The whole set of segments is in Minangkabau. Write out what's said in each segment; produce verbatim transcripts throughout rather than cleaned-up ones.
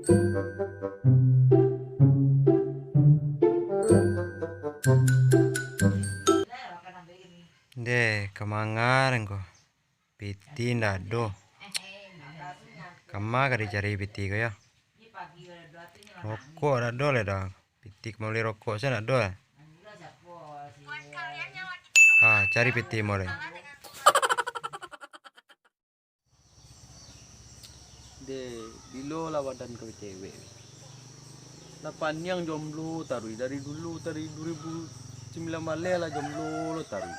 Deh, ka manga den ko. Piti ndak ado. Kama ka dicari piti ko yo? Rokok ndak ado lai doh. Piti ka mambali rokok sajo ndak ado lai. Ha, cari piti mo lai. Deh, bilo lah wadan ka bacewek. Lah paniang jomblo taruih dari dulu, dari dua ribu sambilan baleh lah jomblo lo taruih.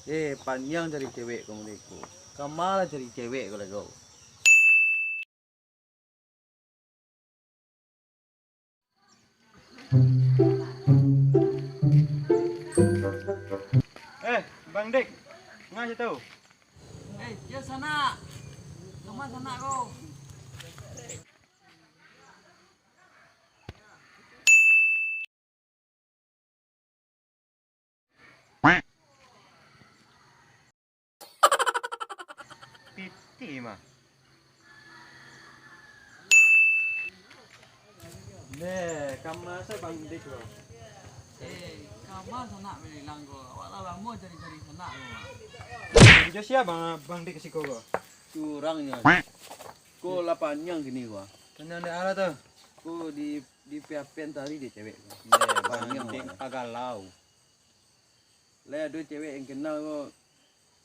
Eh, paniang cari cewek ko model ko. Kama lah cari cewek ko lai ko. Eh, Bang Dik, ngah situ? Eh, yo sanak. Kama sanak ko? Piti mah. Neh, kama sajo Bang Dik lo. Eh, kama sanak bilang ko. Awak lah lamo cari-cari sanak ko. Jo sia Bang, Bang Dik siko ko? Curangnyo. Ko lah paniang kini ko. Paniang dek alah tu. Ko di, di P H P-an tadi dek cewek ko. Neh, Bang Dik pagalau. Lai ado cewek yang kenal ko,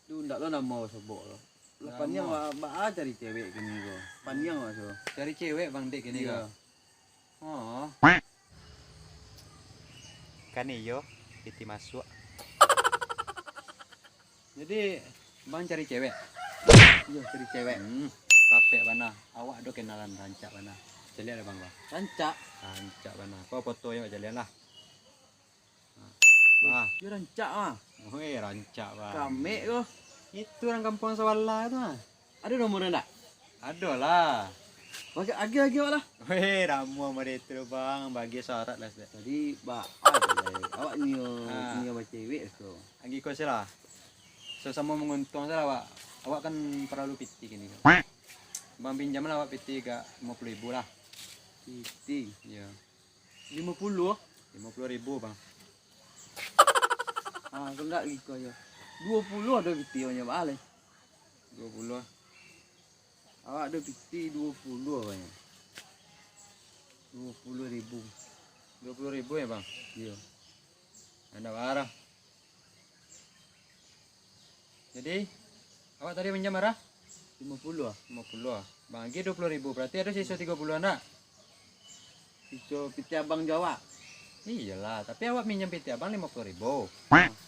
tu ndak lo namo sobok lo. Lah paniang ba-, baa cari cewek kini ko. Paniang maso. Cari cewek Bang Dik kini ko. Iyo. Oh. Kan iyo, piti masuak. Jadi, Bang cari cewek? Iyo, cari cewek. Hmm, sapek bana. Awak ado kenalan rancak bana. Caliak lah Bang, Bang. Rancak? Rancak bana. Ko foto yo caliak lah. Wah. Yo rancak ah. Weh, rancak, Bang. Kamek ko. Itu urang kampuang sabalah tu ah. Ado nomor ndak? Ado lah. Bagi agi-agi awak lah. Weh, ramuah mode itu, Bang. Bagi syarat lah, Stek. Tadi ba-, ah, awak nio, ah, nio bacewek tu. Agi ko sih lah. Sama-sama manguntuang sih lah, awak. Awak kan paralu piti kini ko. Bang pinjam lah awak piti agak limo puluah ribu lah. Piti? Iyo. Limo puluah? Limo puluah ribu, Bang. Ah, kalau ndak iko yo. Duo puluah ado piti banyak baa lai. Duo puluah. Awak ado piti duo puluah banyak. Duo puluah ribu. Duo puluah ribu yo, Bang? Iyo. Ndak baa. Jadi, awak tadi minjam bara? Limo puluah. Limo puluah. Bang agi duo puluah ribu, berarti ado siso tigo puluah ndak? Siso piti abang jo awak? Iyolah, tapi awak minjam piti abang limo puluah ribu.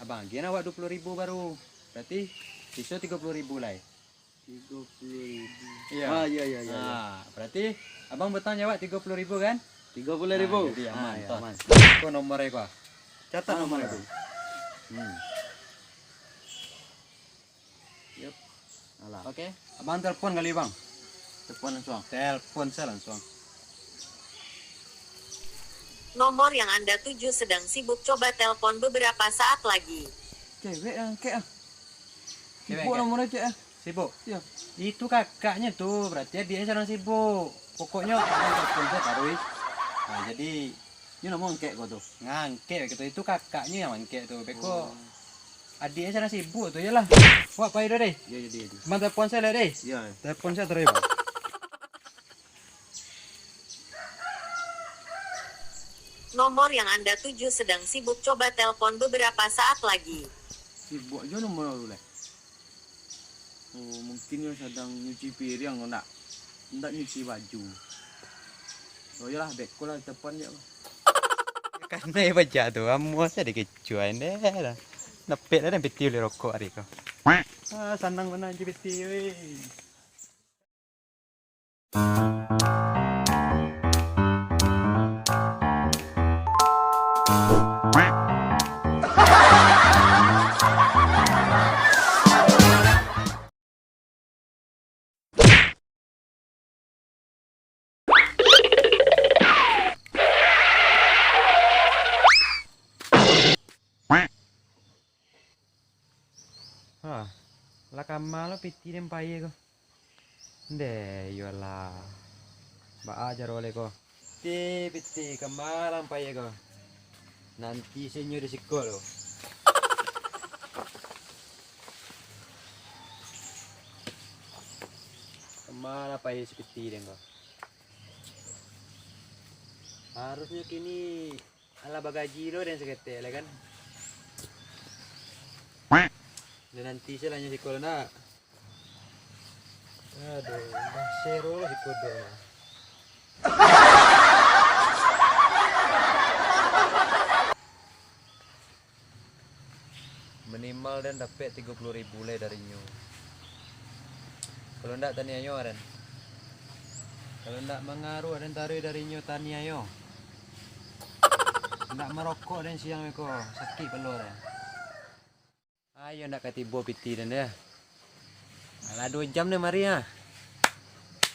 Abang agiahan awak duo puluah ribu baru. Berarti siso tigo puluah ribu lai. Tigo puluah ribu. Iya. Ah, iya, iya, iya, iya. Nah, berarti abang bertanggung jawab tigo puluah ribu kan? Tigo puluah ribu. Nah, jadi aman, ah, iya, toh. Aman. Ko nomor ko. Catat nomor ko. Hmm. Yup. Alah. Oke. Abang telepon kali, Bang. Telepon langsung. Telepon saja langsung. Nomor yang Anda tuju sedang sibuk, coba telepon beberapa saat lagi. Cewek yang angkek ah. Cewek sibuk angkek. Nomornya cek ah. Sibuk? Iya. Itu kakaknya tu, berarti adiknya sedang sibuk. Pokoknya abang telepon saja taruih. Nah, jadi Nyo namo angkek ko tu? Ngangkek beko tu, itu kakaknyo yang mangkek tu. Beko adiknyo sadang sibuk tu, iyolah. Wak pai dulu deh. Iyo, iyo, iyo. Bang telepon sajo lah deh. Iyo. Telepon sajo taruih, Bang. Nomor yang Anda tuju sedang sibuk, coba telepon beberapa saat lagi. Sibuk ajo nomor tu, Lek. Oh, mungkin nyo sadang nyuci piriang, ndak, ndak nyuci baju. Oh, iyolah, beko lah, telepon je. Kanai baja tu, amuah sajo dikecuain deh lah. Napek lah den piti bali rokok ari ko. Ah, sanang bana nyuci piti, weh. Ha, lah kama lo piti den pai ko. Ndeh, iyolah. Baa caro lai ko? Pitih, pitih, ka ma lah pai ko? Nanti se nyo di siko lo. Ka ma lah pai si pitih den ko? Harusnyo kini alah bagaji lo den saketek lah kan. Dan nanti se lah nyo siko lo nak. Aduh, basero lo siko do mah. Minimal den dapek tigo puluh ribu lai dari nyo. Kalau ndak taniayo den. Kalau ndak mangaruah den taruih dari nyo taniayo. Ndak marokok den siang ko, sakik paluah den. Ayo ndak ka tibo pitih den deh. Alah duo jam ni mari ah.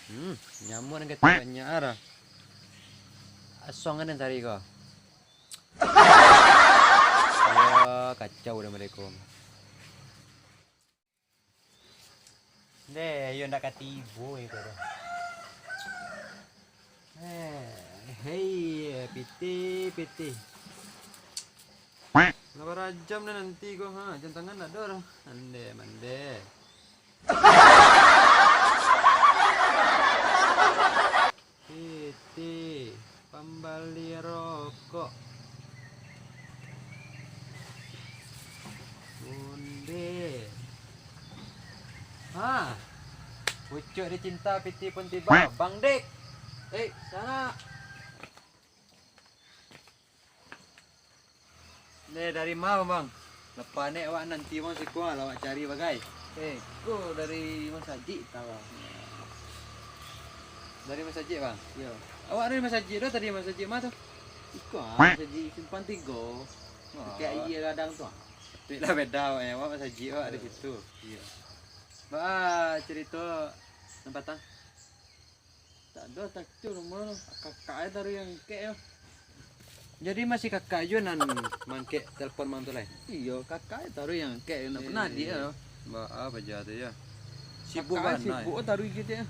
Hmm, nyamuak nan katibo banyak ah. Asuang den sari ko. Yo, kacau den mari ko. Deh, yo ndak katibo iko doh. Eh, hei, pitih, pitih. Lah bara jam dah nanti ko, ha, jam tangan ndak ado doh. Ande, mande. Pitih, pambali rokok. Bunde. Ha. Pucuak dicinta, pitih pun tibo. Bang Dik. Eh, sana. Neh, dari ma, Bang? Lepas nek awak nanti, Bang, siko lah awak cari bagai. Eh, ko dari masajik tau. Dari masajik, Bang? Iyo. Awak dari masajik tu tadi, masajik ma tu? Iko ah, masajik Simpang Tigo. Wah. Dekat aia gadang tu ah. Tapi lah beda awak, eh. Awak masajik awak di situ. Iyo. Ba, cerita nan patang. Tak ado, tak tu rumah tu. Kakak ai taruih yang kek yo. Jadi masih kakak jo nan mangkek telepon mang tu lai? Iyo, kakak ai taruih yang kek, ndak pernah adiak yo. Ba a paja tu yo. Sibuk bana. Sibuk taruih kito yo.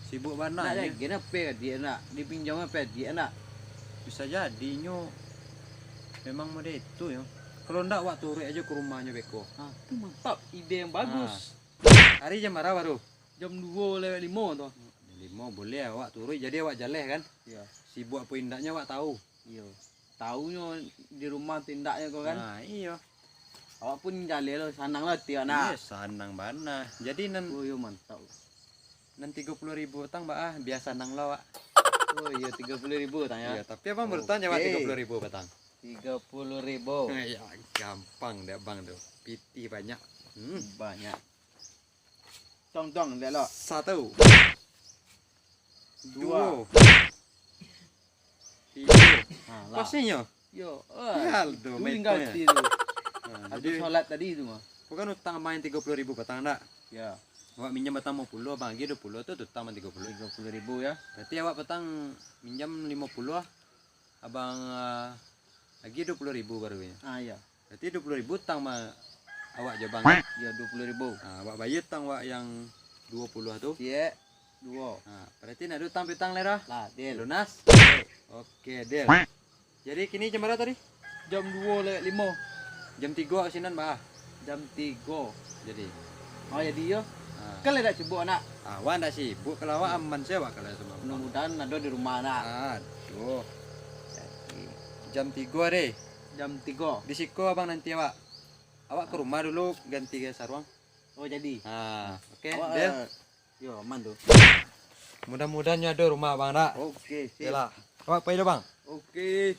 Sibuk bana. Nak lagi nak pe adiak nak dipinjam pe adiak nak. Bisa jadi nyo memang mode itu yo. Kalau ndak wak turuik ajo ke rumahnyo beko. Ha, tu mantap, ide yang bagus. Hari jam bara baru? Jam duo lewat limo tu. Jam limo boleh awak turuik, jadi awak jaleh kan? Iyo. Sibuk apo indaknyo awak tahu. Iyo. Tahunyo di rumah tu indaknyo ko kan? Nah, iyo. Awak pun jaleh lo, sanang lo ati awak nak. Iyo, sanang bana. Jadi nan Oh, iyo mantap. Nan tigo puluh ribu tang ba ah, bia sanang lo awak. Oh iyo, tigo puluh ribu tang yo. Iyo, tapi abang baru tanya awak tigo puluh ribu patang. Tigo puluh ribu. Ya, gampang dek abang tu. Pitih banyak. Hmm. Banyak. Tong, tong, lihat lo. Satu. Dua. Duo. Tigo. Ha, lah. Pasnyo? Yo, ah, ya, itu tinggal itu. Ha, ado jadi sholat tadi tu mah. Bukan utang main tigo puluh ribu patang ndak? Ya. Awak minjam patang limo puluh, abang agi duo puluh tu utang main tigo puluh. Tigo puluh ribu ya. Berarti awak patang minjam limo puluh, abang, ah, agi duo puluh ribu baru nyo. Ah, ya. Berarti duo puluh ribu utang ma awak jo bang. Iyo, duo puluh ribu. Ha, awak bayia utang awak yang duo puluh tu. Ciek, duo. Ha, berarti ndak ado utang piutang lai dah? Lah, deal. Lunas? Oke, deal. Jadi kini jam bara tadi? Jam duo lewat limo. Jam tigo awak sinan ba ah? Jam tigo. Jadi. Oh, jadi yo. Ha. Kan lai dak sibuk nak? Awak ndak sibuk, kalau awak aman se awak kalau samo. Mudah-mudahan ado di rumah nak. Aduh. Jadi. Jam tigo deh. Jam tigo. Di siko abang nanti awak. Awak ke rumah dulu ganti saruang. Oh, jadi. Ha, oke, awak, deal. Eh, yo, aman tu. Mudah-mudahan nyo ado rumah abang nak. Oke, sip. Yalah. Awak pai dulu, Bang. Oke.